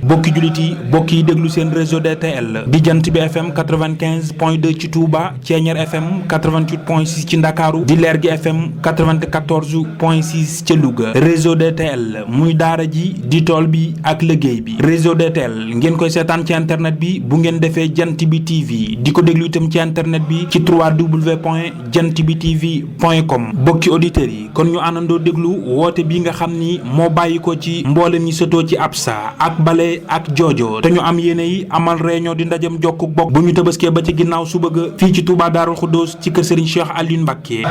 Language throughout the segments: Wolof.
bokki jullit yi bokk yi déglu seen réseau DTL di jant bi FM 95.2 ci Touba Thiéniere FM 88.6 ci Ndakaaru di Leer gi FM 94.6 ca Louga réseau DTL muy daara ji di tool bi ak liggéey bi réseau DTL ngeen koy seetaan ci internet bi bu ngeen defee jant bi TV di ko déglu itam ci internet bi ci www.jantbitv.com bokki auditeurs yi kon ñu àndandoo déglu woote bi nga xam ni moo bàyyi ko ci mboolem ñi sëtoo ci Absa ak Bale ak Jojo te ñu am yéene yi amal réunion di ndajem jokku bokk bu ñu tëbaskee ba ci ginnaaw suba ga fii ci Touba Darou Khoudoss ci kër Serigne Cheikh Aliou Mbacké.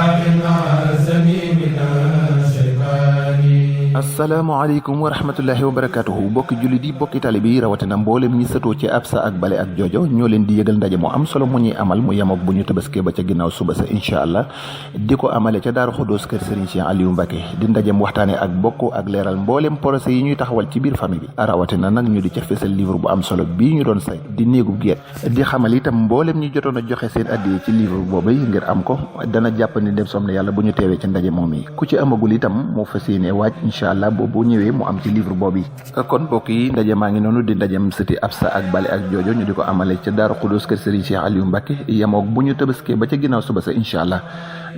asalaamaaleykum wa rahmatullahi wa barakatuhu bokki jullit yi bokki tali bi rawatina mboolem ñi sëtoo ci Absa ak Bale ak Jojo ñoo leen di yëgal ndaje mu am solo mu ñuy amal mu yemook bu ñu tabaskee ba ca ginnaaw suba sa incha allah di ko amale ca Darou Khoudoss kër Serigne Cheikh Aliou Mbacké di ndajem waxtaane ak bokk ak leeral mboolem projet yi ñuy taxawal ci biir famille bi rawatina nag ñu di ca fésal livre bu am solo bii ñu doon say di néegub geet di xamal itam mboolem ñi jotoon a joxe seen addiya ci livre boobu ngir am ko dana jàpp ni dem som ne yàlla bu ñu teewee ci ndaje moom yi ku ci amagul itam moo fas yéene waaj incha allah boobu ñëwee mu am ci livre boobu kon mbokk yi ndaje maa ngi noonu di ndajem sëti Absa ak Bale ak Jojo ñu di ko amale ca Darou Khoudoss kër Serigne Cheikh Aliou Mbacké yemook bu ñu tëbaskee ba ca ginnaaw suba sa incha allah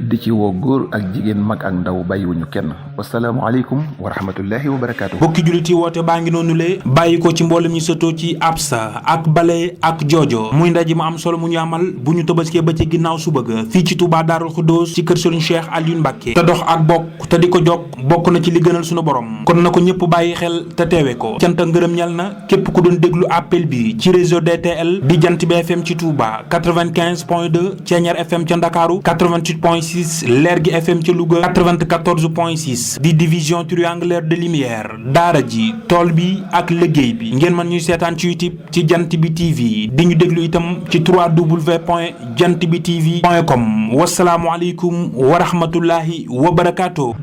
di ci woo góor ak jigéen mag ak ndaw bàyyiwuñu kenn wasalaamualeykum wa rahmatullahi wa barakaatu. bokki jullit yi woote baa ngi noonu le bàyyi ko ci mboolem ñi sëtoo ci Absa ak Bale ak Jojo muy ndaje mu am solo mu ñu amal bu ñu tëbaskee ba ci ginnaaw suba ga fii ci Touba Darou Khoudoss ci kër Serigne Cheikh Aliou Mbacké te dox ak bokk te di ko jokk bokk na ci li gënal suñu borom kon na ko ñëpp bàyyi xel te teewe ko cant ak ngërëm ñal na képp ku doon déglu appel bi ci réseau DTL di jant bi FM ci Touba 95.2 Thiéniere FM ca Ndakaaru 88.6 Leer gi FM ca Louga 94.6 di division triangulaire de lumière daara ji tool bi ak liggéey bi ngeen mën ñuy seetaan ci YouTube ci jant bi TV di ñu déglu itam ci www.jantbitv.com wasalaamualeykum wa rahmatullahi wa barakaatu.